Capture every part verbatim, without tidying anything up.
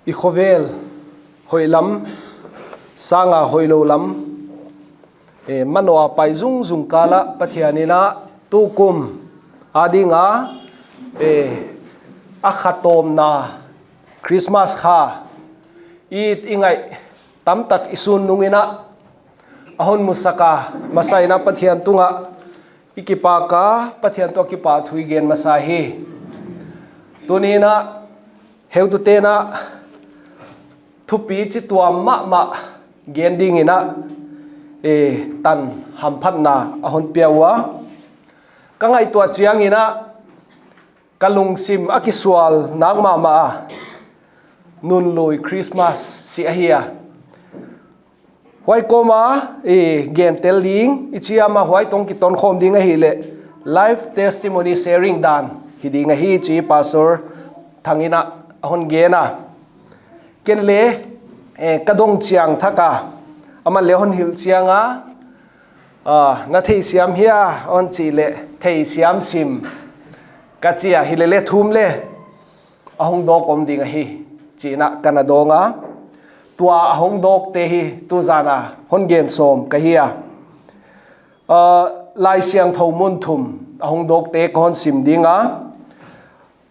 I khovel hoih lam, sanga hoihlou lam, eh, manoh a pai zungzung kal ah Pathian in a tukum ading a, eh, a khatawmna Christmas kha i, i ngaih tamtak i sun nung in a, a hon musak a, masa in a Pathian tungah i kipak a, Pathian tungah kipahthu i gen masa hi. Tuni in a, heutute'n a thupi chituam mahmah gen ding in a, eh, tan hamphatna a hon pia ua. Ka ngaihtuah chiang in a, ka lungsim a kisual nak mahmah a, Nunlui Christmas chih ahi a. Huai kawm a, eh, gen tel ding i chi a, huai toh kiton khawm ding ahihleh life testimony sharing dan hi ding ahi chih Pastor Thang in a hon gen a. Ken leng, eh, ka dong chiang thak a, aman leng hon hilh chiang a, ah, na theisiam hia hon chih leh theisiam sim ka chi a, hileleh thum leng a hong dawk om ding ahi chih in a ka na dawng a. Tua a hong dawkte hi tuzan a hon gen sawm ka hi a. Ah, Laisiangthou mun thum a hong dawkte ka hon sim ding a.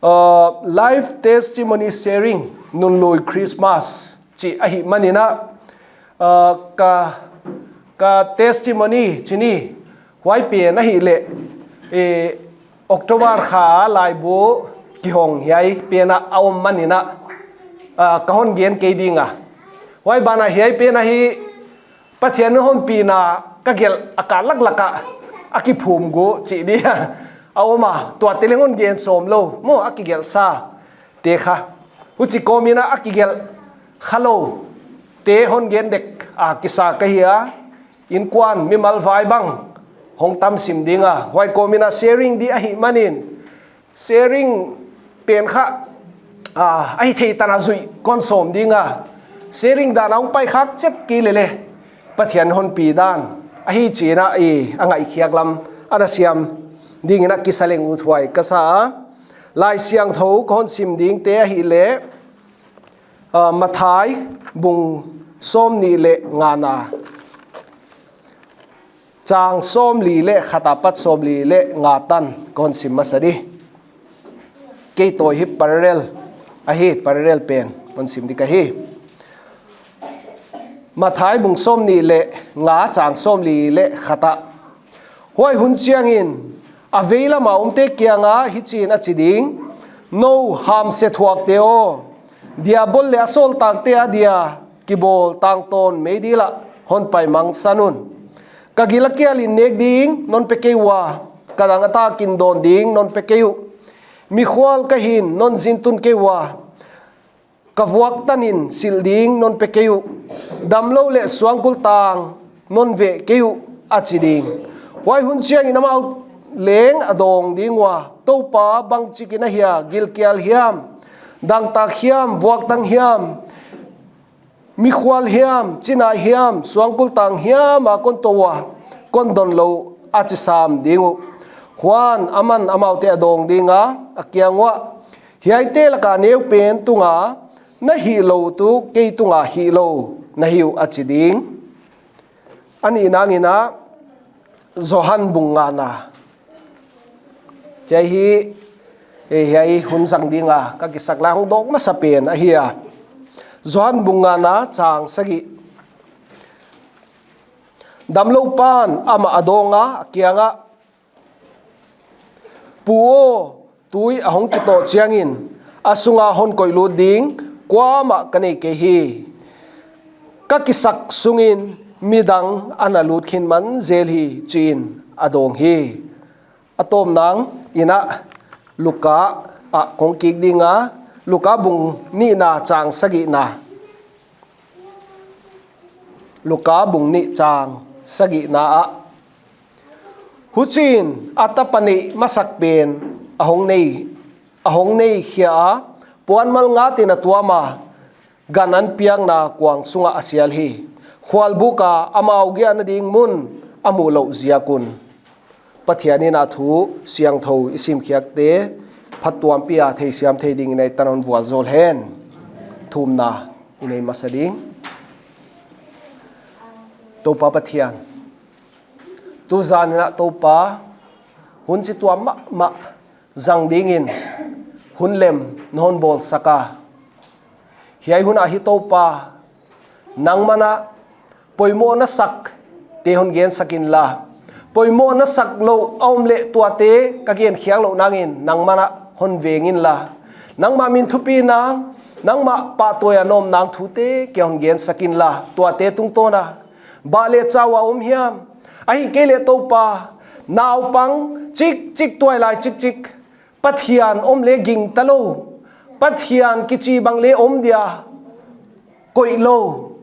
Ah, life testimony sharing, Nunlui Christmas chih ahih man in a, ah, ka, ka testimony chih ni, huai pen ahihleh, eh, October kha laibu kihong hiai pen a om man in a, ah, ka hon gen kei ding a. Huai ban ah hiai pen ahi, Pathian in hon pina ka gelh a kal laklak ah a kiphum gu chih di a om a, tuate leng hon gen sawm lou maw, a kigelh sate kha. Huchi kawm in a, a kigelh khalou te hon gen dek a kisa ka hi a, innkuan mimal vai bang hong tam sim ding a, huai kawm in a sharing di ahih man in, sharing pen kha, ah, a hih theih tan a zuih kon sawm ding a. Sharing dan a hong pai khak chet kei leleh Pathian hon pi dan ahi chih in a, i, a ngaihkhiak lam a na siam ding in a kisa leng uthuai ka sa a. Laisiangthou ka hon sim dingte ahihleh, ah, Matthai bung sawmnih leh ngana, chang sawmli leh khat apat sawmli leh nga tan ka hon sim masa di. Kei toh hi parallel ahi, parallel pen hon sim di ka hi. Matthai bung sawmnih leh nga chang sawmli leh khat ah, huai hun chiang in a veilam a omte kiang ah hichi in a chi ding: Nou hamse thuakte aw, Diabol leh a sawltakte a dia kibawl tangtawn meidil ah hon pai mangsan un. Ka gil a kial in nek ding non pe kei ua, ka dang a tak in dawn ding non pe kei uh. Mikhual ka hi in non zin tun kei ua, ka vuak tan in silh ding non pe kei uh. Damlou leh suangkul tang non veh kei uh, a chi ding. Huai hun chiang in amau leng a dawng ding ua, Toupa, bangchik in ahia gilkial hiam, dangtak hiam, vuaktang hiam, mikhual hiam, chinai hiam, suangkul tang hiam a kon tou ua, kon dawn lou, a chi sam ding uh. Huan aman amaute a dawng ding a, a kiang uah, Hiaite lak a neupen tung a na hih lou tuh kei tung a hih lou na hi uh, a chi ding. A nihna in a, Johan bung ngana. Hiai hi, eh, hiai hun zang ding a ka kisak lai hong dawk masa pen ahi a. Johan bung ngana chang sagih. Damloupa'n amah a dawng a, a kiang ah, Pu aw, tui a hong kitoh chiang in a sung a hon koih lut ding kuamah ka nei kei hi. Ka kisak sung in midang a na lut khin man zel hi, chi in a dawng hi. A tawpna in a, Luka ah kong kik ding a, Luka bung nihna chang sagihna. Luka bung nih chang sagihna ah, Huchi in a tapa neih masak pen a hong nei, a hong nei khia a, puanmal nga tin a tuam a, gan an piakna kuang sung ah a sial hi. Khualbuk a amau giahna ding mun a muh louh ziak un. Pathian in a thu siangthou i sim khiakte phattuampih a theisiam thei ding in ei tan hon vualzawl hen. thumna i nei masa ding. Toupa Pathian, tuzan in ah Toupa, hun chituam mahmah zang dingin hun lem non bawlsak a. Hiai hun ah hi Toupa, nangman ah poimoh na sakte hon gensak inla, poimoh na sak lou a om leh tuate ka genkhiak louh nangin nangman ah hon veng inla, nangmah min thupina, nangmah pahtawi a na om nang thute kia hon gensak inla, tuate tungtawn a bah leh chau a om hiam, ahihkeileh Toupa, naupang chikchik, tuailai chikchik, Pathian om leh gingta lou, Pathian kichi bang leh om dia koih lou,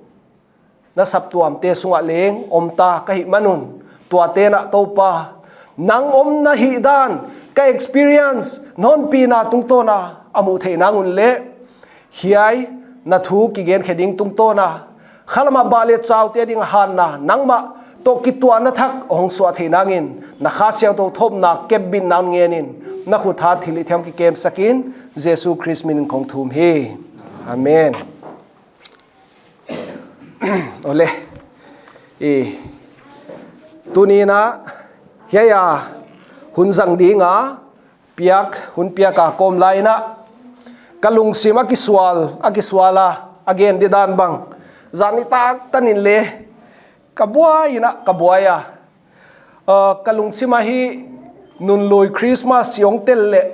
na saptuamte sungah leng omta ka hihman un, tuate'n ah Toupa, nang omna hihdan ka experience non pina tungtawn a a muh theih nang un leh, hiai na thu kigen khe ding tungtawn a khalam ah bah leh chaute a ding a hanna nangmah toh kituahna thak hong suah theih nangin, na Kha Siangthou thopna kepbitna ngen in, na khut ah thilhih thiam kikemsak in, Jesu Khrist min in kong thum hi. Amen. Ole. I, tuni'n ah hiai a hun zang ding a piak, hun piak a kawm lai in ah, ka lungsim a kisual, a kisual a, a gen di dan bang, zan nitak tan in leng ka buai in ah, ka buai a. Ah, ka lungsim ah hi nunlui Christmas i hong tel leh,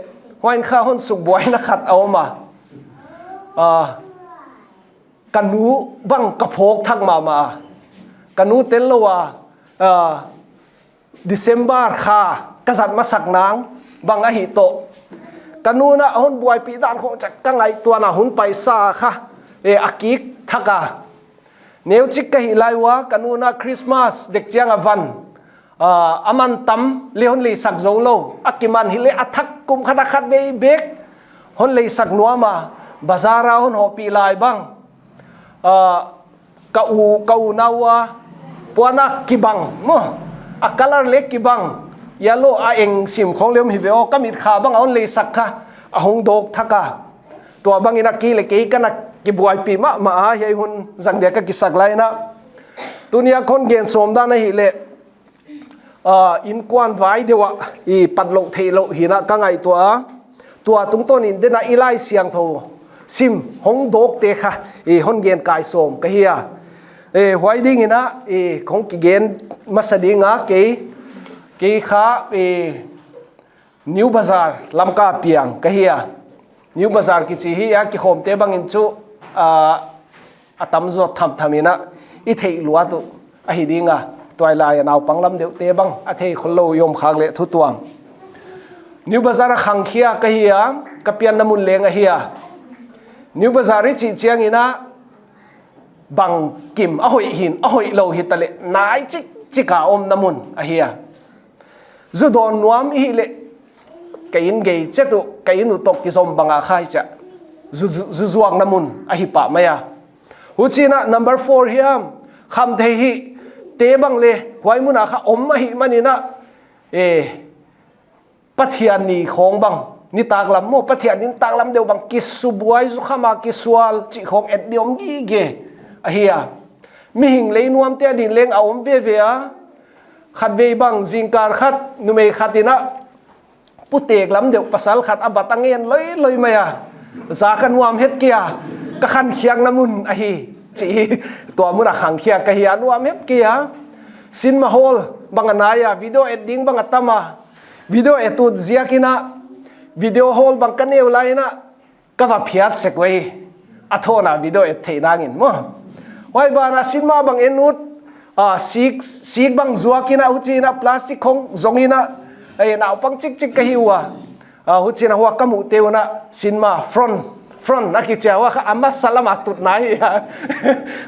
huai in kha hon suk buaina khat a om a. Ah, ka nu bang ka phawk thak mahmah a. Ka nu tel lou a, ah, December kha ka zat masak nang bang ahi toh, ka nu'n ah hon buaipih dan khong chak ka ngaihtuahna hun paisa kha, eh, a kik thak a. Neuchik ka hih lai ua, ka nu'n ah Christmas dek chiang a van, ah, a man tam leh hon leisak zou lou, a kiman hileh a thak kum khat a khat vei bek hon leisak nuam a, bazar a hon hohpih lai bang. Ah, ka u, ka unau a puannak kibang maw, a color leh kibang, yellow a, eng sim khong leh om hi ve aw, ka mitkha bang a hon leisak kha, a hong dawk thak a. Tua bang in ah kei leh kei ka na kibuaipih mahmah a, hiai hun zang dia ka kisak lai in ah. Tuni a kon gen sawm dan ahihleh, ah, innkuan vai deuh a i pat louh theih louh hi'n ah ka ngaihtuah a. Tua tungtawn in den a i Laisiangthou sim hong dawkte kha i hon gen kai sawm ka hi a. Eh, huai ding in ah, eh, kong kigen masa ding a, kei, kei kha, eh, New Bazar Lamka piang ka hi a. New Bazar kichi hi a, kikhawmte bang in chu, ah, a tamzaw thamtham in ah i theih luat uh ahi ding a, tuailai a naupang lam deuhte bang a thei khol lou i om khak leh thu tuam. New Bazar a khangkhia ka hi a, ka pianna mun leng ahi a. New Bazar i chih chiang in ah bangkim a hoih hi'n, a hoih lou hitaleh nai chikchik a omna mun ahi a. Zu dawn nuam i hih leh, ka inn gei chet uh, ka inn uh toh kizom bang a kha i chia, zu, zu, zu zuakna mun ahi pah mai a. Huchi'n ah number four hiam, khamtheih hihte bang leh huai mun a kha om ahihman in ah, eh, Pathian ni khong bang, nitaklam maw, Pathian nitaklam deuh bang kisubuai, zukham a kisual chih khong et di om gige ahi a. Mihing lei nuamte a din leng a om veve a. Khatvei bang zingkal khat numei khat in ah putek lam deuh pasal khat a bat a ngen loiloi mai a. Za ka nuam het kei a, ka khangkhiakna mun ahi, chi. Tua mun a khangkhia ka hi a, nuam het kei a. Cinema hall bang a nai a, video et ding bang a tam a. Video et ut ziak in ah, video hall bang ka neu lai in ah, ka va phiat sek uhi, a thawn a video et theih nangin maw. Huai ban ah cinema bang en ut, ah, sik, sik bang zuak in ah, huchi'n ah plastic khong zong in ah, eh, naupang chikchik ka hi ua. Ah, huchi'n ah huai ka muhte un ah cinema front, front a kichi a, huai kha a masa lam a tutna hi a.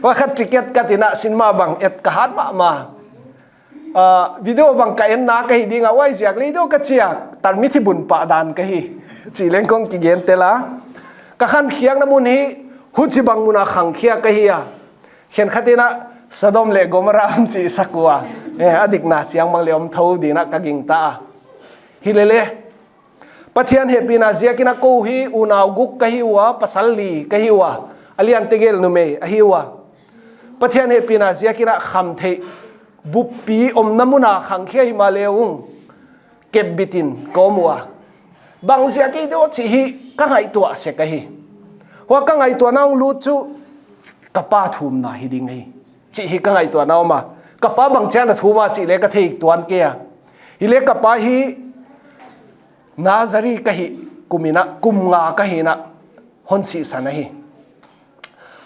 Huai kha ticket ka ti in ah cinema bang et ka hat mahmah. Ah, video bang ka enna ka hi ding a, huaiziak leh video ka chi a, tarmit hi bun pah dan ka hi, chih leng kong kigen tel a. Ka khangkhiakna mun hi, huchibang mun a khangkhia ka hi a. Khenkhat in ah Sodom leh Gomorrah hon chihsak ua. Eh, a dikna chiang bang leh om thou di'n ah ka gingta a. Hilele, Pathian hehpihna ziak in ah kou hi unau guk ka hi ua, pasal li ka hi ua. A lian tegel numei ahi ua. Pathian hehpihna ziakin a khamtheih buppi omna mun a khangkhia himahleh ung kepbit in ka om ua. Bang ziak ahi diam chih hi ka ngaihtuah sek ahi. Huai ka ngaihtuahna hong lut chu ka pa thumna hi ding ahi chih hi ka ngaihtuahna om a. Ka pa bang chiang a thum a chih leng ka thei tuan kei a. Hileh ka pa hi Nazari ka hih kum in a, kum nga ka hih in a, hon sihsan ahi.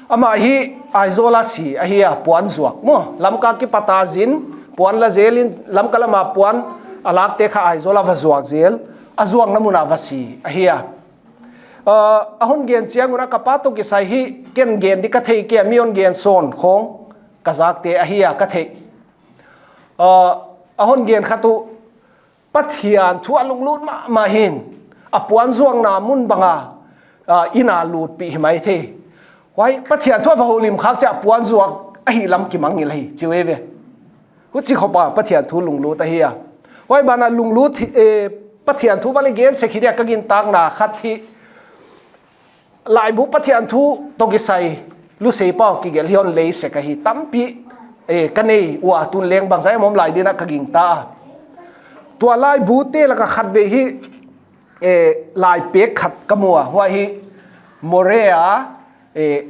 Amah hi Aizawl a si ahi a, puan zuak maw. Lamka kipat a zin, puan la zel in, Lamka lam a puan a lakte kha Aizawl a va zuak zel, a zuakna mun a va si ahi a. Ah, a hon gen chiang un a ka pa toh kisai hi ken gen di ka thei kei a, mi hon gen sawn khong ka zakte ahi a ka theih. Ah, a hon gen khat uh Pathian thu a lunglut mahmah hi'n, a puan zuakna mun bang a, ah, inn a lutpih hi maithei. Huai Pathian thu a va houlim khak chiang a puan zuak ahih lam kimangngilh hi, chi ve ve. Huchi khop a Pathian thu lunglut ahi a. Huai ban a lunglut hi, eh, Pathian thu bang leng gen sek hi dia ka gintakna khat hi. Laibu Pathian thu toh kisai lusei pau kigelh hi hon lei sek ahi tampi, eh, ka nei ua, tun leng bangzah hiam om lai di'n a ka gingta a. Tua laibute lak a khatvei hi, eh, lai pek khat ka mu a, huai hi Moreh a, eh,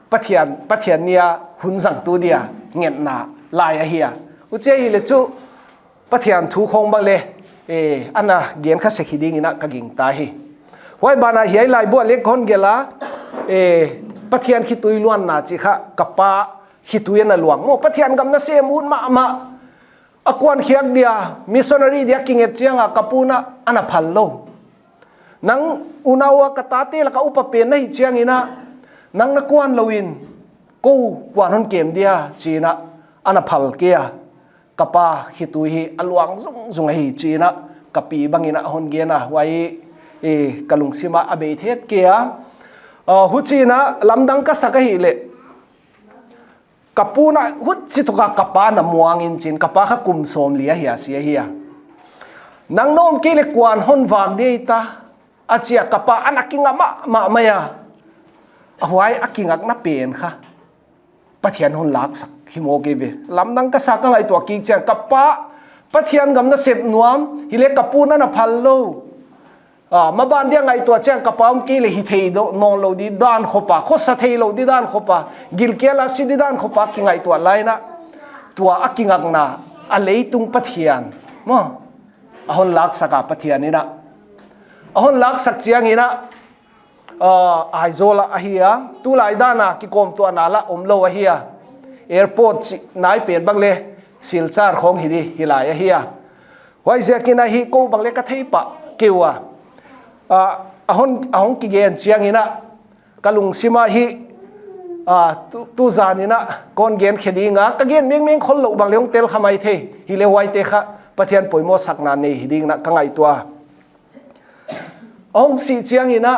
Pathian, Pathian ni a hun zangtu dia ngetna lai ahi a. Huchi ahihleh chu Pathian thu khong bang leng, eh, ana gen kha sek hi ding in a ka gingta hi. Huai ban a hiai laibu a leng kon gelh a, eh, Pathian khitui luanna chih kha ka pa khitui ana luang maw. Pathian gam nasem ut mahmah. A kuan khiak dia, missionary dia kinget chiang a ka pu'n a ana phal lou. Nang unau a ka tate lak a upa pen na hih chiang in a, nang na kuan lou in, kou kuan hon kem dia, chi in a, ana phal kei a. Ka pa khitui hi a luang zungzung ahi chi in a, ka pi bang in a hon gen a, huai, eh, ka lungsim a a beithet kei a. Ah, huchi in a lamdang ka sak ahihleh, ka pu'n a huchi thuk a ka pa na muang in chin, ka pa kha kum sawmli ahi a si ahi a. Nang na om kei leh kuan hon vak di ta, a chi a ka pa ana kinga mahmah mai a. A huai a kingakna pen kha Pathian hon laksak hi maw kei ve. Lamdang ka sa ka ngaihtuah kik chiang ka pa Pathian gam nasep nuam, hileh ka pu'n a na phal lou. Ah, maban dia ngaihtuah chiang ka pa om kei leh hi thei do, nawn lou di dan khop a, khosa thei lou di dan khop a, gilkial a si di dan khop a kingaihtuah lai in a. Tua a kingakna a leitung Pathian maw. A hon laksak a Pathian in a. A hon laksak chiang in a, ah, Aizawl a ahi a, tulai dan a kikawmtuahna lah om lou ahi a. Airport chih nai pen bang leng Silchar khong hi di hi lai ahi a. Huaiziakin a hi kou bang leng ka thei pah kei ua. Ah, a hon, a hong kigen chiang in a, ka lungsim a hi, ah, tu, tuzan in a kon gen khe ding a, ka gen mengmeng khol lou bang leng hong tel kha maithei. Hileh huaite kha Pathian poimoh sakna nei hi ding in a ka ngaihtuah. A hong si chiang in a,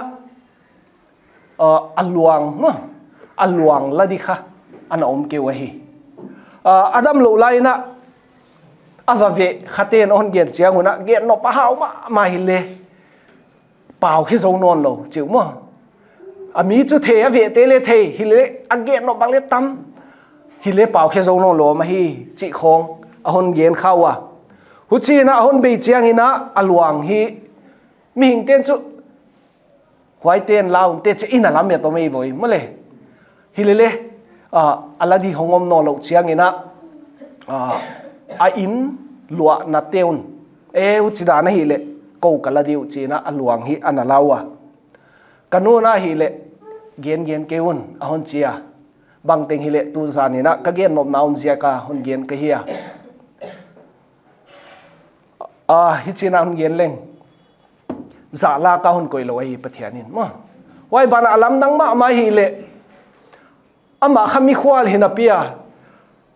ah, a luang, a luang la di kha ana om kei uh ahi. Ah, a damlouh lai in a, a va veh khate'n a hon gen chiang un a, gen nop a hau mahmah hileh, pau khe zou nawn lou, chi uh maw. A mi chu thei, a vehte leng thei, hileh a gen nop bang leng tam, hileh pau khe zou nawn lou mah hi, chih khong a hon gen kha ua. Huchi in a hon bei chiang in a, a luang hi, mihingte'n chu, huaite'n la unte chih in a lam ya to mei voi, maw leh. Hilele, ah, a la di hong om nawn lou chiang in a, ah, a inn luahna te un. E, huchi dan ahihleh, kou ka la di uh chi in a, a luang hi ana la ua. Ka nu'n ahihleh, gen gen kei un, a hon chi a. Bangteng hileh tuzan in a, ka gen nopna om ziak a, hon gen ka hi a. Ah, hichi in a hon gen leng. Zahlah ka hon koih lou ahi Pathian in. Maw. Huai ban a lamdang mahmah hileh. Amah kha mikhual hi napi a.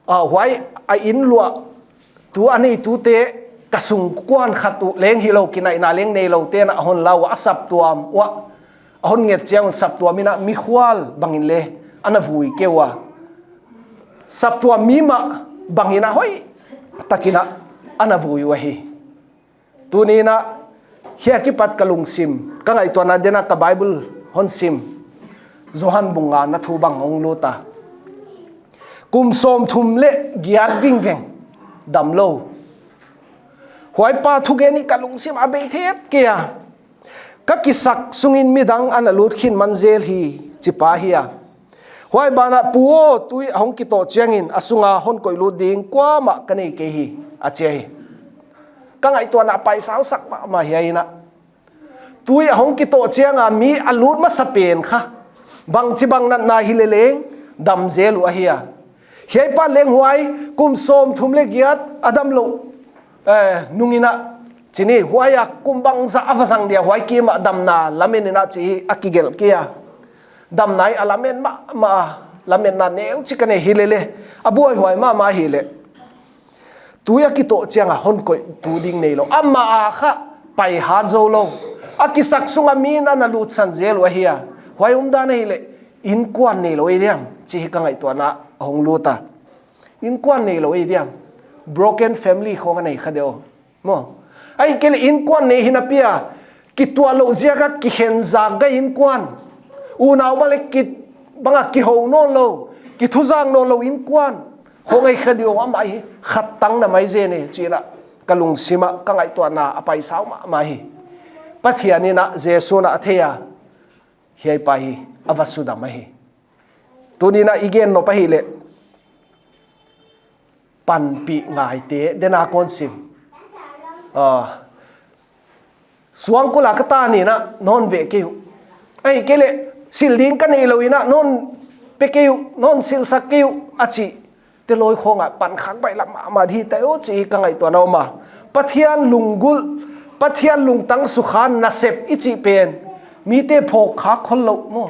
Ah, huai a inn luah tu a neitute ka sungkuan khat uh leng hilou kinaihna leng neilou te'n a hon la ua a saptuam ua. A hon nget chiang un saptuam in a mikhual bang in leng ana vui kei ua. Saptuam mi mah bang in a hoihtak in a ana vui ua hi. Tuni in a, hiai akipat ka lungsim, ka ngaihtuahna di'n a ka Bible hon sim. Johan bung ngana thu bang hong lut a. Kum sawmthum leh giat vingveng damlou. Huai pa thugen hi ka lungsim a bei thet kei a. Ka kisak sungin midang ana lut khin man zel hi, chi pa hi a. Huai banah, Pu aw, tui a hong kitoh chiangin a sunga hon koih lut ding kuamah ka nei kei hi, a chi hi. Ka ngaihtuahna a paisau sak mahmah hi a, ina. Tui a hong kitoh chianga mi a lut masa pen kha, bangchibang natna hi leleng dam zel uh ahi a. Hiai pa leng huai kum sawmthum leh giat a damlouh, eh, nungin a, chi ni, huai a kum bangzah a va zang dia, huai kimah damna lamen in a chi hi a kigelh kei a. Damna hi a lamen mahmah a, lametna neuchik a nei hi lele, a buaihuai mahmah hi leh. Tui a kitoh chianga hon koih tu ding neilou. Amah a kha pai hat zou lou. A kisak sunga mi'n ana lutsan zel uh ahi a. Huai umdan ahihleh, innkuan neilou ei diam, chi hi ka ngaihtuahna a hong lut a. Innkuan neilou ei diam. Broken family khong a nei kha deuh. Maw. Ahihkeileh innkuan nei hi napi a, kituah louh ziaka kikhen zak gai innkuan. Unau bang leh ki, banga kihou nawnlou, kithuzak nawnlou innkuan. Khong ei kha deuh, amah hi khat tang na mai zen e, chi in a ka lungsim a ka ngaihtuahna a paisau mahmah hi. Pathian in a Jesu in a thei a, hiai pa hi a va sudam ahi. Tuni'n a i gen nop ahihleh, panpih ngaite dena kon sim. Ah, suangkul a ka tan in a non ve kei uh. Ahihkeileh, silh ding ka neilou in a non pe kei uh, non silhsak kei uh, a chihte lawi khong a pankhak baihlam mahmah di ta uh, chi ka ngaihtuahna om a. Pathian lunggulh, Pathian lungtang sukha nasep i chih pen, mite phawk khak khollou maw.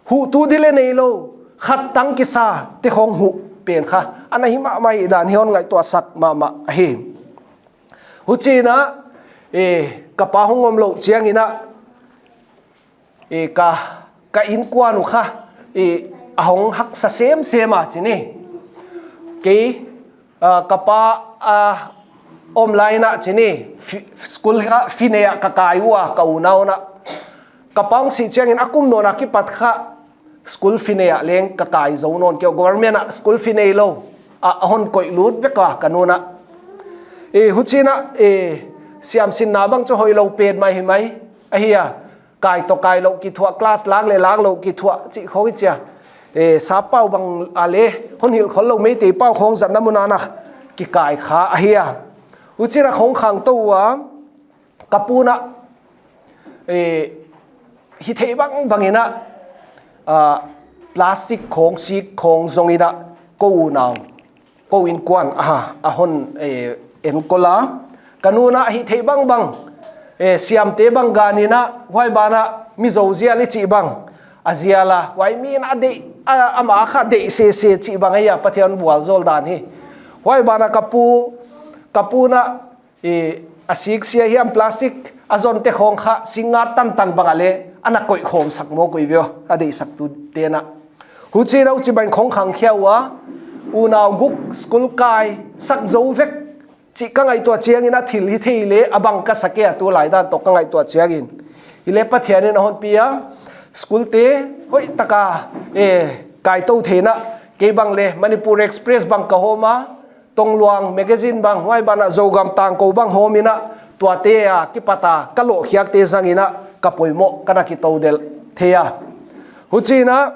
Huh tu di leng neilou, khat tang kisate khong huh pen kha ana hi mahmah hi dan hi hon ngaihtuahsak mahmah ahi. Huchiin a, eh, ka pa hong omlouh chiangin a, eh, ka, ka innkuan uh kha, eh, a hong haksa semsem a chi ni. Kei, ah, ka pa, ah, om lai in a chi ni, fi-, school kha fine a ka kai ua, ka unau in a. Ka pa hong sih chiangin a kum nawn a kipat kha school fine a leng ka kai zou nawn kei uh, government a school fine lou a, a hon koih lut vek a ka nu'n a. Eh, huchiin a, eh, siamsinna bang chu hoihlou petmah hi mai ahi a. Kai toh kailouh kithuah, class lak leh laklouh kithuah, chih khong i chi a. Eh, sappau bang a leh, hon hilh khollou Meitei pau khong zatna mun a na kikai kha ahi a. Huchiin a khong khangtou ua, ka pu'n a, eh, hithei bangbang in a, ah, plastic khong, sik khong zong in a, kou unau, kou innkuan, aha, a hon, eh, enkol a. Ka nu'n a hithei bangbang, eh, siamte bang gan in a, huai banah Mizo zial i chih bang a zial a, huai mi'n a deih, a, amah kha deih sese chih bang ahi a, Pathian vualzawl dan hi. Huai banah ka pu, ka pu'n a, eh, a sik sia hiam plastic a zonte khong kha singngat tantan bang a leh ana koih khawmsak mawk uh ve aw, a deihsaktute'n a. Huchiin a huchibang khong khangkhia ua, unau guk school kaisak zou vek chih ka ngaihtuah chiangin a thil hithei leh a bang ka sa kei a, tulai dan toh ka ngaihtuah chiangin. Hileh Pathian in a hon pi a, school te hoihtaka, eh, kaitou theihna, kei bang leh Manipur Express bang ka hawm a, Tongluang magazine bang, huai banah Zogam Tangkou bang hawm in a, tuate a kipat a ka lohkhiakte zang in a ka poimoh ka na kitou delh thei a. Huchiin a,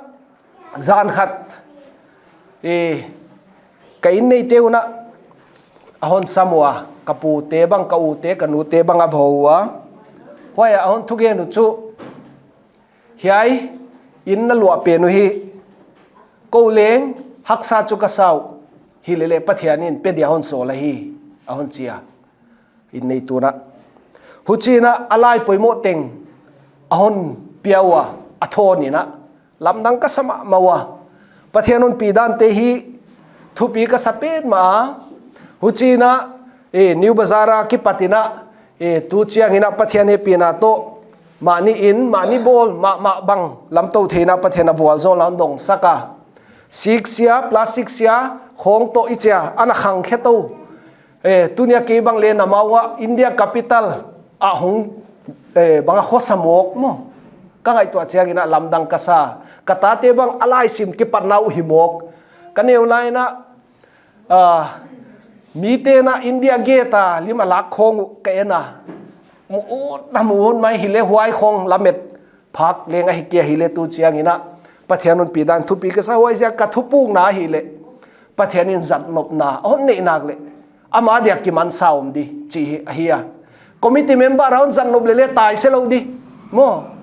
zan khat, eh, ka inn neite un a, a hon sam ua, ka pute bang, ka ute, ka nute bang a va hou ua. Huai a hon thugen uh chu, hiai inn na luah pen uh hi, kou leng haksa chu ka sa uh, hilele Pathianin pe dia hon sawl ahi, a hon chi a. Inn neitu'n a, huchiin a, a lai poimoh teng a hon pia ua, a thawn in a, lamdang ka sa mahmah ua. Pathian hon pi dante hi thupi ka sa petmah a. Huchiin a, eh, New Bazaar a kipat in a, eh, tu chiangin a Pathian hehpihna toh mahni inn, mahni bawl, mahmah bang lamtou theihna Pathian a vualzawl a hon dongsak a. Sik sia, plastic sia khong toh i chi a, ana khangkhe tou. Eh, tunia kei bang leh na ma ua India capital a hong, eh, bang a khosa mawk maw. Ka ngaihtuah chiangin a lamdang ka sa. Ka tate bang a laisim kipatna uh hi mawk. Ka neu lai in a, ah, mite'n a India Gate a lim a lak khawng uh ka en a. Mu ut na mu ut mai hileh huai khawng lamet phak leng ahi kei hileh tu chiangin a Pathian hon pi dan thupi ka sa, huaiziak ka thupukna hileh Pathian in zatnopna hon neih nak leh ama dia kimansa om di chih hi ahi a. Committee member a hon zatnop leh leh tai se lou di. Maw.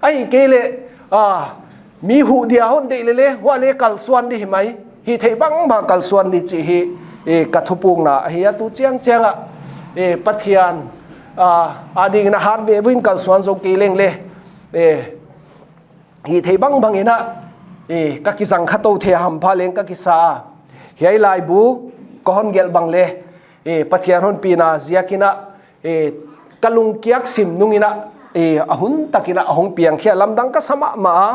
Ahihkeileh, ah, mi huh dia hon deih leh leh, huai leh kalsuan di hi mai. Hihtheih bangbang kalsuan di chih hi, eh, ka thupukna ahi a tu chiangchiang a. Eh, Pathian, ah, adingin a hat ve vun kalsuan zou kei leng leh. Eh, hihtheih bangbang in a, eh, ka kizang kha tou thei hampha leng ka kisa a. Hiai laibu, ka hon gelh bang leh, eh, Pathian hon pina ziakin a, eh, ka lungkiak sim nungin a, eh, a hun takin a, a hong piang khia lamdang ka sa mahmah a.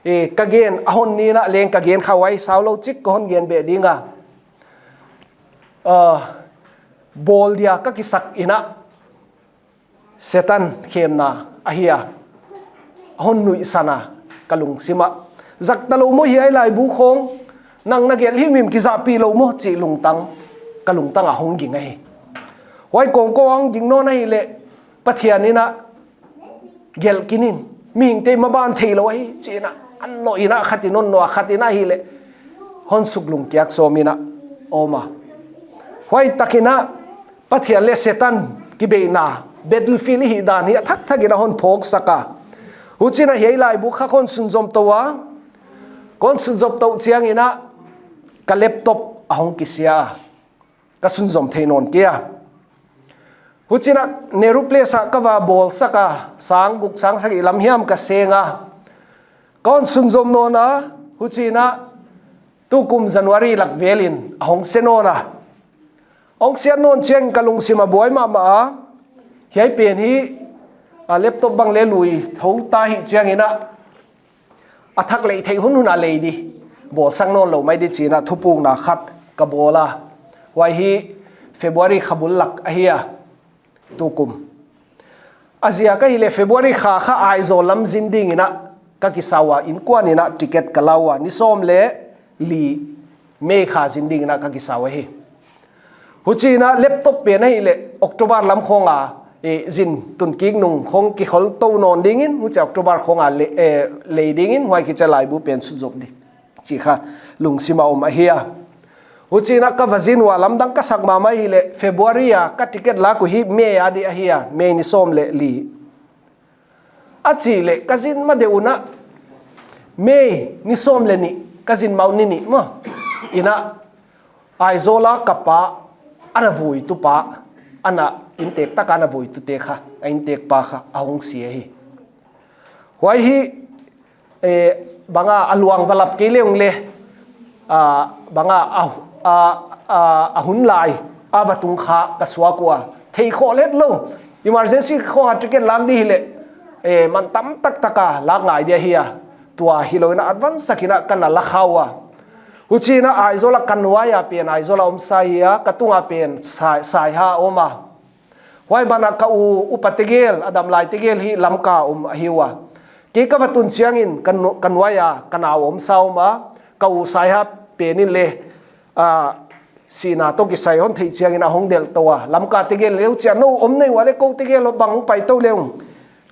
Eh, ka gen, a hon ni in a leng ka gen kha huai sau lou chik ka hon gen beh ding a. Ah, bawl dia ka kisak in a, Setan khemna ahi a, a hon nuihsan a ka lungsim ah. Zak ta lou maw hiai laibu khawng, nang na gelh himhim kizahpih lou maw chih lungtang, ka lungtang a hong ging ahi. Huai kawngkawng a hong ging nawn ahih leh, Pathian in a gelh khin in, mihingte maban theilou ahi, chi in a, a nuam in a, khat in hon nuam, khat in ahih leh, hon suk lungkiak sawm in a, om a. Huai takin a, Pathian leh Setan kibeina, battlefield i hih dan hi a thakthak in a hon phawksak a. Huchiin a hiai laibu kha kon sunzom tou a, kon sunzom tou chiangin a ka laptop a hong kisia a, ka sunzom thei nawn kei a. Huchiin a Nehru Place ah ka va bawlsak a, sang guk sang sagih lam hiam ka seng a. Kon sunzom nawn a, huchiin a tukum January lak vel in a hong se nawn a. Hong siat nawn chiang ka lungsim a buai mahmah a. Hiai pen hi, a laptop bang leh lui thou ta hi chiangin a, a thak lei theih hunhun a lei di, bawlsak nawn lou mai di chi in a thupukna khat ka bawl a. Huai hi February kha bul lak ahi a, tukum. A ziak ahih leh February kha kha Aizawl lam zin dingin a ka kisa ua, innkuan in a ticket ka la ua, ni sawm leh li May kha zin dingin a ka kisa ua hi. Huchiin a laptop pen ahih leh October lam khawng a, eh, zin tun kik nung khawng kikhol tou nawn dingin, huchia October khawng a le-, eh, lei dingin, huai khit chiang laibu pen sunzom di chi kha lungsim a om ahi a. Huchiin a ka va zin ua, lamdang ka sak mahmah ahih leh February a ka ticket lak uh hi May a di ahi a, May ni sawm leh li. A chih leh ka zin ma deuh un a, May ni sawm leh nih, ka zin ma uh ni nih maw. In a Aizawl a ka pa, ana vuitu pa, ana inntek tak a ana vuitute kha, a inntek pa kha a hong si ahi. Huai hi, eh, bang a, a luang va lap kei leng leh, ah, bang a, a, a, a, a hun lai a va tung kha ka suak ua, thei khoh het lou. Emergency khawng a ticket lak di hi leh, eh, man tam taktak a lak ngai di ahi a. Tua hilou in a advance takin a ka na la kha ua. Huchiin a Aizawl a ka nuai a pen Aizawl a om Sai hi a, ka tung a pen Sai, Saiha om a. Huai ban ah ka u, upa tegel, a dam lai tegel hi Lamka om ahi ua. Kei ka va tun chiangin ka nu-, ka nuai a ka nau om Sa om a, ka u Saiha pen in leh, ah, sihna toh kisai hon theih chiangin a hong delh tou a. Lamka tegel leh huchia nou om nei ua leh kou tegel bang hong pai tou leh ung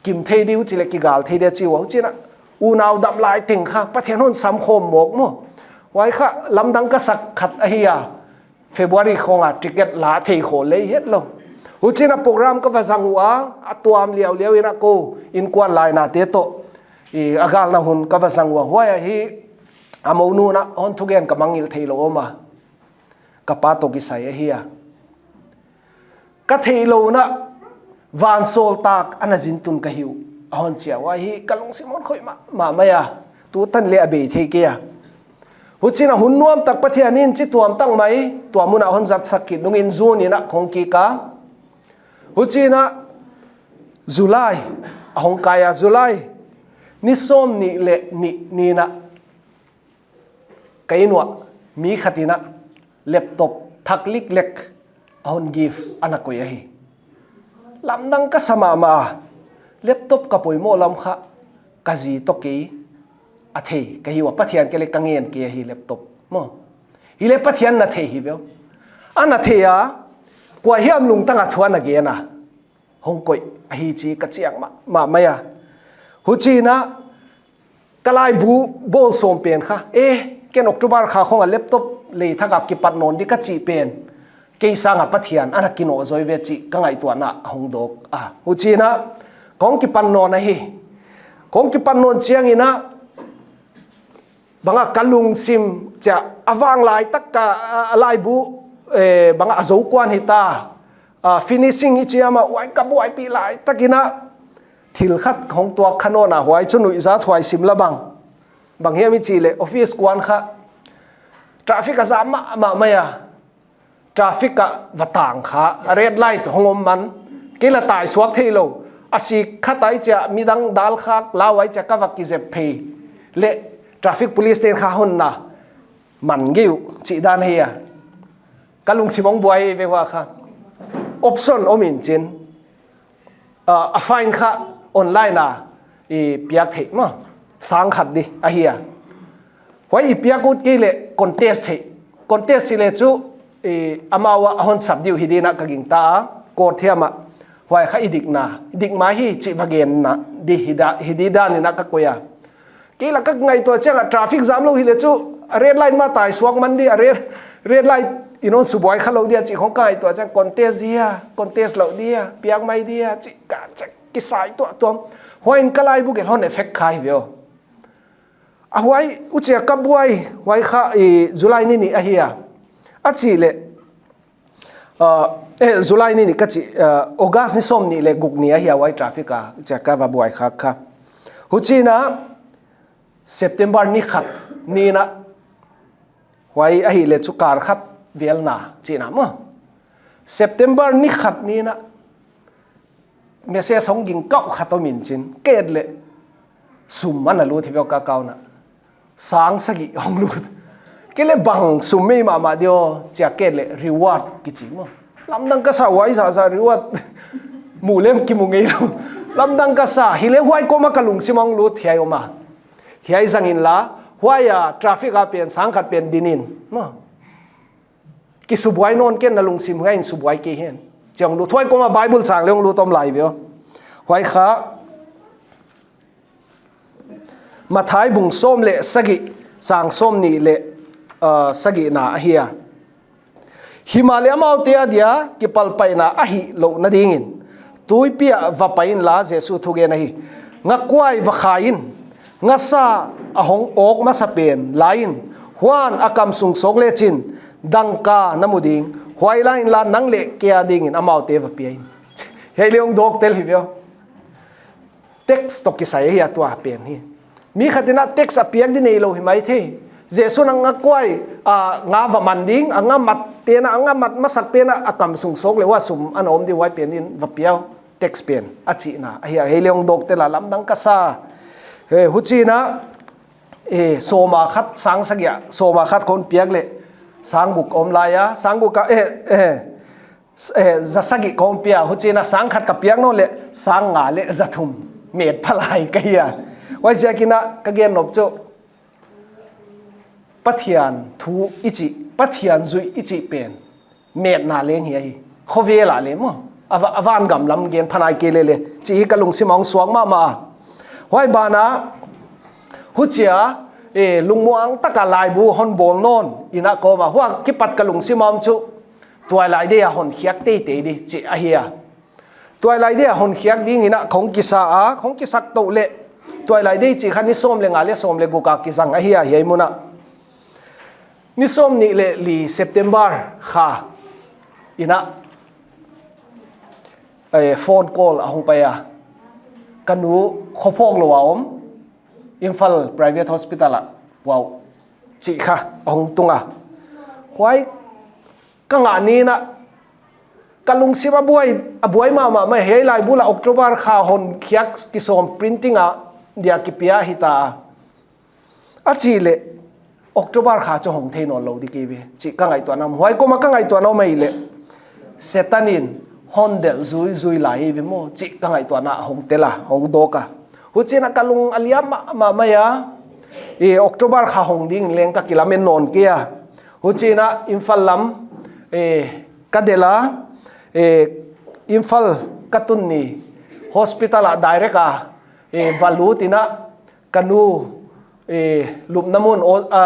kim thei di uh chi leh kigal thei di a chi ua. Huchiin a unau dam lai teng kha Pathian hon sam khawm mawk maw. Huai kha lamdang ka sak khat ahi a. February khawng a ticket la thei khoh lei het lou. Huchiin a program ka va zang ua, a tuam liauliau in a kou innkuan lainate toh, i, a galna hun ka va zang ua. Huai a hi a monu in a hon thugen ka mangngilh theilou om a. Ka pa toh kisai ahi a. Ka theihlouhna vansawltak ana zin tun ka hi uh, a hon chi a. Huai hi ka lungsim hon khoih mahmah mai a. Tutan leh a bei thei kei a. Huchiin a hun nuam tak Pathian in chi tuam tak mai, tua mun a hon zatsak khit nungin June in a ka hong kik a. Huchiin a July a hong kai a, July ni sawmnih leh nih ni in a ka inn uah mi khat in a laptop thak liklek a hon gift ana koih ahi. Lamdang ka sa mahmah a, laptop ka poimoh lam kha ka zi toh kei a thei ka hi ua, Pathian kei leh ka ngen kei ahi laptop maw. Hileh Pathian na thei hi ve. A na thei a, kua hiam lungtang a thu ana gen a hong koih ahi chih ka chiang mahmah mai a. Huchiin a ka laibu bawl sawm pen kha, eh, ken October kha khong a laptop lei thak a kipat nawn di ka chih pen, kei sang a Pathian ana kinawh zaw ve chih ka ngaihtuahna a hong dawk a. Huchiin a kong kipan nawn ahi. Kong kipan nawn chiangin a, bang a ka lungsim chia a vang lai tak ka, a, a laibu, eh, bang a a zo kuan hita, a, finishing i chi a mah, huai ka buaipih lai takin a, thil khat hong tuak kha nawn a, huai chu nuihzat huai sim la bang. Bang hiam i chih leh office kuan kha, traffic a zam mahmah mai a. Traffic a va tang kha, a red light hong om man, kei la tai suak thei lou. A sik kha tai chia midang dal khak lau ai chia ka va kizep phei leh traffic police te'n kha hon na man ngei uh chih dan hi a. Ka lungsim hong buai ve ua kha. Option om in chin, a, a fine kha online a i piak theih maw. Sang khat di ahi a. Huai i piak ut kei leh contest theih. Contest hileh chu, i, amau a hon sap di uh hi di'n a ka gingta a. Court hiam a. Huai kha i dikna, i dik mai hi chih va genna di hi da, hi di dan in a ka koih a. Kei la ka ngaihtuah chiang a traffic jam lou hileh chu a red light mah tai suak man di a, red, red light in hon subuai kha lou dia chih khong ka ngaihtuah chiang contest dia, contest lou dia, piak mai dia chih ka chiang kisai tuamtuam. Huai in ka laibu gelh hon effect kha hi ve. A huai huchia ka buai, huai kha i July ni nih ahi a. A chih leh, ah, eh, July ni nih ka chih, ah, August ni sawmnih leh guk ni ahi a huai traffic a, chia ka va buai khak kha. Huchiin a September ni khat ni in a, huai ahihleh chu kar khat vel na chihna maw. September ni khat ni in a message hong ging kau khat om in chin, ka et leh sum ana lut hi ve ka account a. Sang sagih hong lut. Kei leh bang sum mai mahmah di aw, chia ka et leh reward kichi maw. Lamdang ka sa, huai zahzah reward mu lem kimu ngei lou. Lamdang ka sa, hileh huai kawm a ka lungsim hong lut hiai om a. Hiai zang inla, huai a traffic a pen sang khat pen din in maw. Kisubuai nawn ken, na lungsim huai in subuai kei hen. Chia hong lut, huai kawm a Bible chang leh hong lut om lai ve. Huai kha Matthai bung sawm leh sagih, chang sawmnih leh, ah, sagihna ahi a. Himahleh amaute adia kipalpaihna a hih louhna dingin tuipi ah va pai inla, Jesu thugen ahi. Ngakuai va khai in, ngasa a hong awk masa pen la in, huan a kam sung sawk lechin dangka na mu ding, huai la inla nang leh kei a dingin amaute va pia in. Hiai leh hong dawk tel hi ve. Tax toh kisai ahi a tua pen hi. Mi khat in a tax a piak di neilou hi maithei. Jesu'n a ngakuai, a, nga va man ding, a nga mat pen a, a nga mat masak pen a, a kam sung sawk leh huai sum ana om di huai pen in va pia uh, tax pen a chihna ahi a. Hiai leh hong dawk tel a, lamdang ka sa. Eh, huchiin a, eh, sawm a khat, sang sagih a, sawm a khat kon piak leh sang guk om lai a, sang guk a, eh, eh, s-, eh, za sagih kon pia, huchiin a sang khat ka piak nawn leh sang nga leh za thum met pha lai ka hi a. Huaiziakin a ka gen nop chu Pathian thu i chih, Pathian zuih i chih pen metna leng hi ahi. Khovel a leng maw, a va-, a vangam lam gen pha nai kei lele chih hi ka lungsim a hong suak mahmah. Huai ban ah huchia, eh, lungmuang tak a laibu hon bawl nawn in a kawm a, huai kipat ka lungsim a om chu tuailai day a hon khiak teitei di chih ahi a. Tuailai day a hon khiak dingin a kong kisa a, kong kisak tou leh tuailai day chih kha ni sawm leh nga leh sawm leh guk a kizang ahi a, hiai mun ah. Ni sawmnih leh li September kha in a, eh, phone call a hong pai a. Ka nu khophawk lou a om, Imphal Private Hospital ah pua uh chih kha a hong tung a. Huai ka ngah ni in a ka lungsim a buai, a buai mahmah mai. Hiai laibu la October kha hon khiak kisawm printing a dia kipia hita a. A chih leh October kha chu hong thei nawn lou di kei ve chih ka ngaihtuahna om. Huai kawm a ka ngaihtuahna om ahihleh Setan in hon delh zuizui lai hi ve maw chih ka ngaihtuahna hong tel a, hong dawk a. Huchiin a ka lung a liam mahmah mai a, i October kha hong ding leng ka kilamen nawn kei a. Huchiin a Imphal lam, i, ka delh a, i, Imphal ka tun ni hospital ah direct a, i, va lut in a ka nu, i, lupna mun, o, a,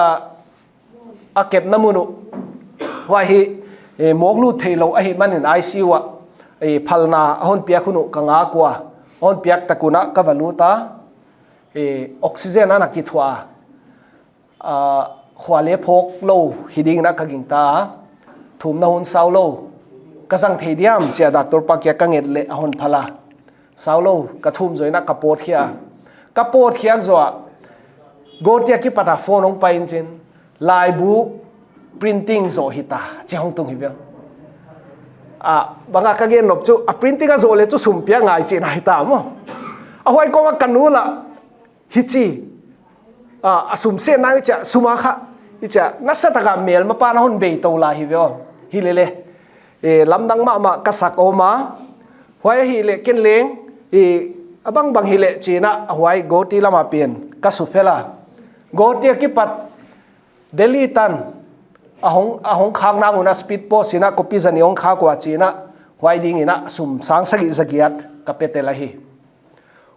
a kepna mun uh. Huai hi, eh, mawk lut theilou ahih manin I C U ah, eh, phalna a hon piak hun uh ka ngak ua. A hon piak tak un a ka va lut a. Eh, oxygen ana kithuah a. Ah, khua leh phawk lou hi ding in a ka gingta a. Thumna hun sau lou. Ka zang thei diam chia doctor pa kiang ka nget leh a hon phal a. Sau lou, ka thum zoh in a ka pawt khiak. Ka pawt khiak zoh a, Guwahati a kipat a phone hong pai in chin, laibu printing zoh hita, chi hong tung hi bel. A, bang a ka gen nop chu, a printing a zoh leh chu sum piak ngai chihna hita maw. A huai kawm a ka nu lah, hichi, a, a sum seh nang chia, sum a kha, i chia, nasa tak a melmapa'n a hon bei tou lai hi ve aw. Hilele, eh, lamdang mahmah ka sak om a. Huai hileh ken leng, i, a bangbang hileh chi'n a, a huai Guwahati lam a pen ka sufel a. Guwahati a kipat Delhi tan, a hong, a hong khak nang un a speed post in a kopi zani hong khak ua chi'n a, huai ding in a sum sang sagih zagiat ka pe tel ahi.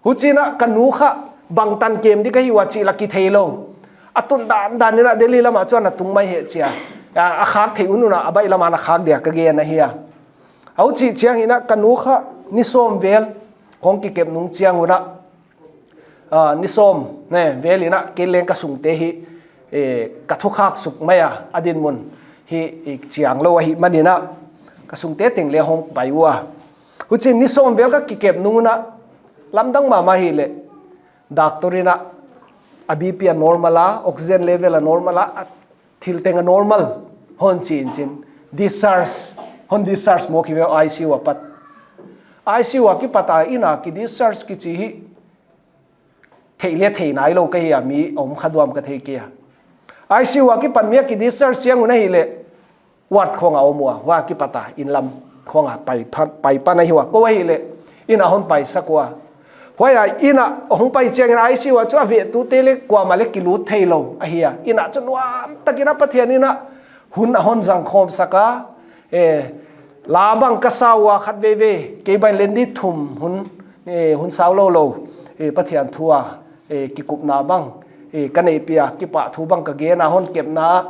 Huchi'n a ka nu kha bangtan kem di ka hi ua chih lah kithei lou. A tun dandan in a Delhi lam a chuan a tung mai hi chia. A, a khak theih un un a, a baih lam a na khak dia ka gen ahi a. Huchi chiang in a ka nu kha ni sawm vel hong kikep nung chiang un a, a, ni sawm, ne, vel in a kei leng ka sungte hi, eh, ka thukhak suk mai a, a dinmun hi, eh, chiang lou ahih manin a, ka sungte teng leng hong pai ua. Huchiin ni sawm vel ka kikep nung un a, lamdang mahmah hileh, doctor in a, a B P a normal a, oxygen level a normal a, a thil teng a normal, hon chi in chin. Discharge, hon discharge mawk hi ve I C U a pat. I C U a kipat a inn a ki discharge kichi hi, thei leh thei nailou ka hi a, mi om kha duam ka thei kei a. I C U a kipan mi a ki discharge chiang un ahileh, ward khong a om ua, huai a kipat a, inn lam khong a pai pan, pai pan ahi ua, kou ahileh, inn a hon paisak ua. Huai a inn a hong pai chiang in I C U a chu a vetute leh kuamah leh kilut theilou ahi a. Inn a chu nuam tak in a Pathian in a hun a hon zang khawm sak a, eh, la bang ka sa ua khat veve, kei bang leh ni thum hun, eh, hun sau lou lou, eh, Pathian thu a, eh, kikupna bang, eh, ka neihpih a, kipahthu bang ka gen a, hon kepna,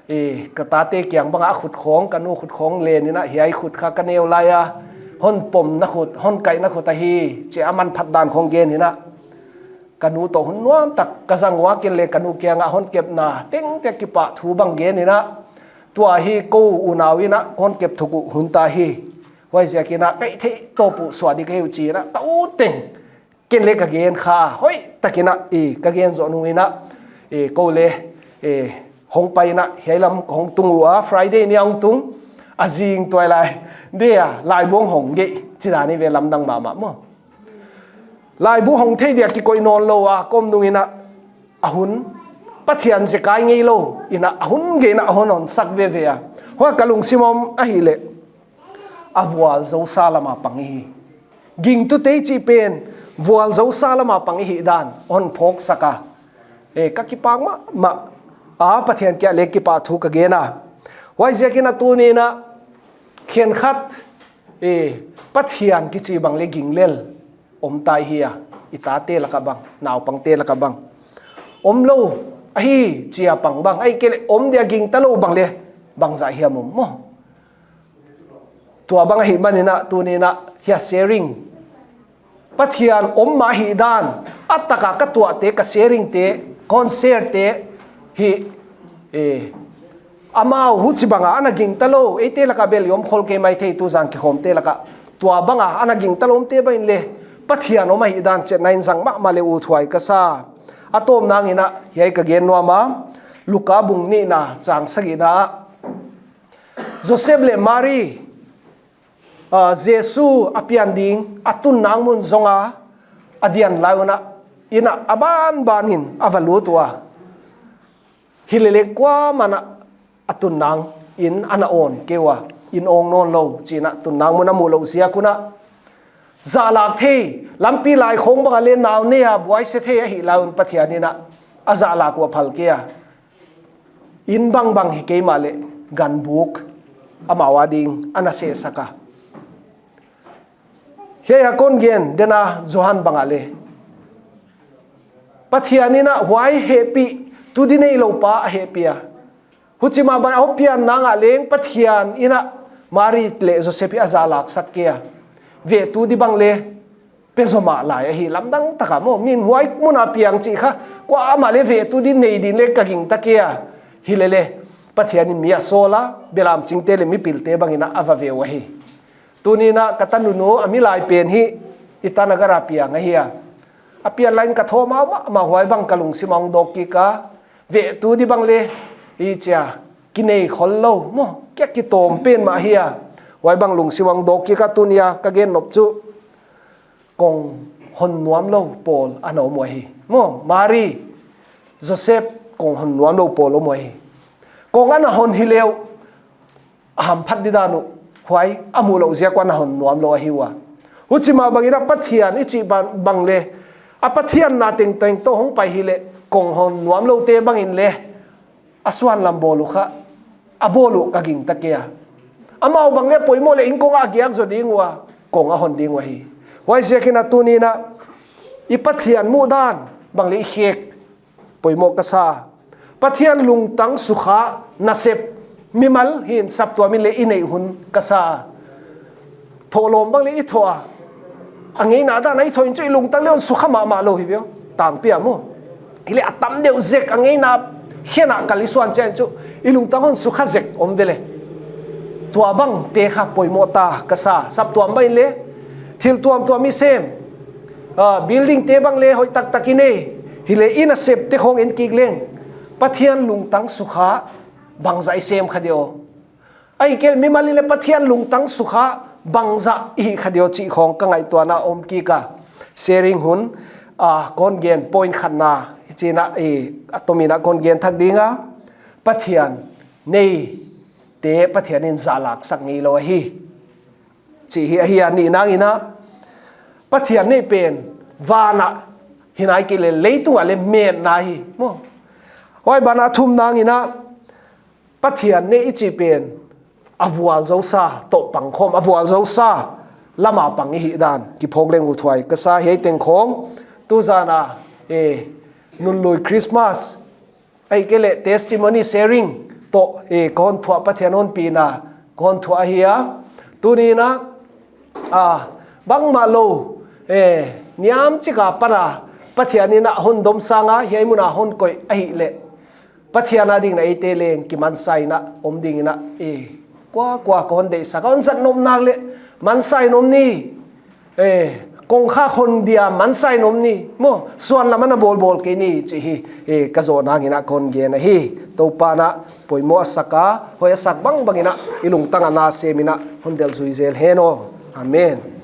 eh, ka tate kiang bang a khut khong, ka nu khut khong len in a, hiai khut kha ka neu lai a, hon pomna khut, hon kaihna khut ahi, chia a manphat dan khong gen in a. Ka nu toh hun nuam tak ka zang ua, ken leng ka nu kiang a hon kepna tengteng kipahthu bang gen in a, tua hi kou unau in a hon kep thuk uh hun ta hi. Huaiziak in a ka hih theih tawp uh suah di ka hi uh chi in a, ka u teng ken leng ka gen kha, hoih tak in a, i, ka gen zoh nung in a, i, kou leng, i, hong pai in a, hiai lam hong tung ua, Friday ni a hong tung, a zing tuailai, dia, laibu hong hong gei, chi dan hi ve, lamdang mahmah maw. Laibu hong thei dia kikoih nawn lou a ka om nung in a, a hun, Pathian zekai ngeilou in a, a hun gei in a, a hon hon sak veve a. Huai ka lungsim om ahileh, a vualzou sa lam a pang i hi. Gingtute chih pen, vualzou sa lam a pang i hih dan, hon phawk sak a. Eh, ka kipak mahmah a, Pathian kiang leng kipahthu ka gen a. Huaiziak in a tuni in a, khenkhat, eh, Pathian kichi bang leh ging lel om ta i hi a, i tate lak a bang, naupangte lak a bang. Om lou, ahi, chia pang bang, ahihkeileh om dia gingta lou bang leh, bangzah hiam om maw. Tua bang ahih manin a, tuni in a, hiai sharing. Pathian om mah ahih dan, a tak a ka tuahte, ka sharing te, ka hon share te, hi, eh, amau huchibang a, ana gingta lou, eite lak a bel i om khol kei maithei tu zan kikhawmte lak a. Tua bang a, ana gingta lou omte bang in leng, Pathian om ahih dan, chetna in zang mahmah leh uthuai ka sa. A tawpna in a, hiai ka gen nuam a, Luka bung nihna, chang sagihna ah. Joseph leh Mary, ah, Jesu a pian ding, a tun nang mun zong a, a dian lai un a, inn a a banban in a va lut ua. Hilele kuamah in a tun nang in ana awn kei ua, inn awng nawn lou, chi in a tun nang mun a muh louh ziak un a. zahlak thei, lampi lai khong bang a leh nau nei a buaise thei ahih lai un Pathian in a zahlak uh a phal kei a. Inn bangbang hi kei mahleh ganbuk amau ading ana sehsak a. Hiai a kon gen den a Johan bang a leh Pathian in a huai hehpih, tudi neilou pa a hehpih a. Huchi mah bang a hon pian nang a leng Pathian in a Mari leh Joseph hi a zahlak sak kei a. Vetudi bang leh pe zomah lai ahi lamdang tak a maw. Min huai mun a piang chih kha kuamah leh vetudi nei ding leh ka gingta kei a. Hilele Pathian in mi a sawl a, belam chingte leh mipilte bang in a va ve uh ahi. Tuni'n a ka tanu nu a milai pen hi Itanagar a piang ahi a. A pian lai in ka thawm mahmah, huai bang ka lungsim a hong dawk kik a. Vetudi bang leh i chia kinei khollou maw, kia kitawm pen mah ahi a. Huai bang lungsim a hong dawk kik a. Tuni a ka gen nop chu kong hon nuamlou pawl ana om uh ahi. Maw, Mari, Joseph, kong hon nuamlou pawl om uh ahi. Kong ana hon hi leh uh a hamphat di dan uh, huai a muhlouh ziak un ana hon nuamlou ahi ua. Huchi mah bang in a Pathian i chih bang, bang leh a Pathian na tengteng toh hong pai hileh kong hon nuamloute bang in leh a suanlam bawl uh kha a bawl uh ka gingta kei a. Amau bang leh poimoh leh in kong a giak zo ding ua, kong a hon ding uh ahi. Huaiziak in a tuni'n a i Pathian muhdan bang leh i khek poimoh ka sa. Pathian lungtang sukha nasep mimal hi'n saptuam in leh i neih hun ka sa. Thohlawm bang leh i thoh a, a ngeina dan a i thoh in chu i lungtang leh hon sukha mahmah lou hi ve uh. Tangpi a maw. Hileh a tam deuh zek a ngeina hi'n a kal i suan chiang chu i lungtang hon sukha zek om ve leh. Tua bangte kha poimoh ta ka sa. Saptuam bang in leh thil tuamtuam i sem, ah, building te bang leh hoih taktak i nei, hileh i nasepte khong en kik leng Pathian lungtang sukha bangzah i sem kha di aw. Ahihkeileh mimal in leh Pathian lungtang sukha bangzah i hih kha di aw chih khong ka ngaihtuahna om kik a. Sharing hun, ah, kon gen point khatna hi chi'n a, eh, a tom in a kon gen thak ding a. Pathian neite Pathian in zahlak sak ngeilou ahi chih hi ahi a. Nihna in a Pathian neih pen van a hi nai kei leh leitung a leh metna hi maw. Huai ban a thumna in a Pathian neih i chih pen a vualzou sa toh pang khawm, a vualzou sa lam a pang i hih dan kiphawk leng uthuai ka sa. Hiai teng khong tuzan a, eh, Nunlui Christmas ahihkeileh testimony sharing toh, eh, kon thuah, Pathian hon pina kon thuah ahi a. Tuni'n a, ah, bangmah lou, eh, niam chik a pan a Pathian in a hon dom sang a hiai mun a hon koih ahihleh Pathian a ding in a eite leng kimansa in a om ding in a, eh, kuakua kon deihsak a, hon zat nop nak leh mansa in om ni. Eh, kong kha hon dia mansa in om ni maw, suanlam ana bawlbawl kei ni chih hi, eh, ka zoh nang in a kon gen ahi. Toupa'n a poimoh a sak a, hoih a sak bangbang in a i lungtang a na sem in a hon delh zui zel hen aw. Amen.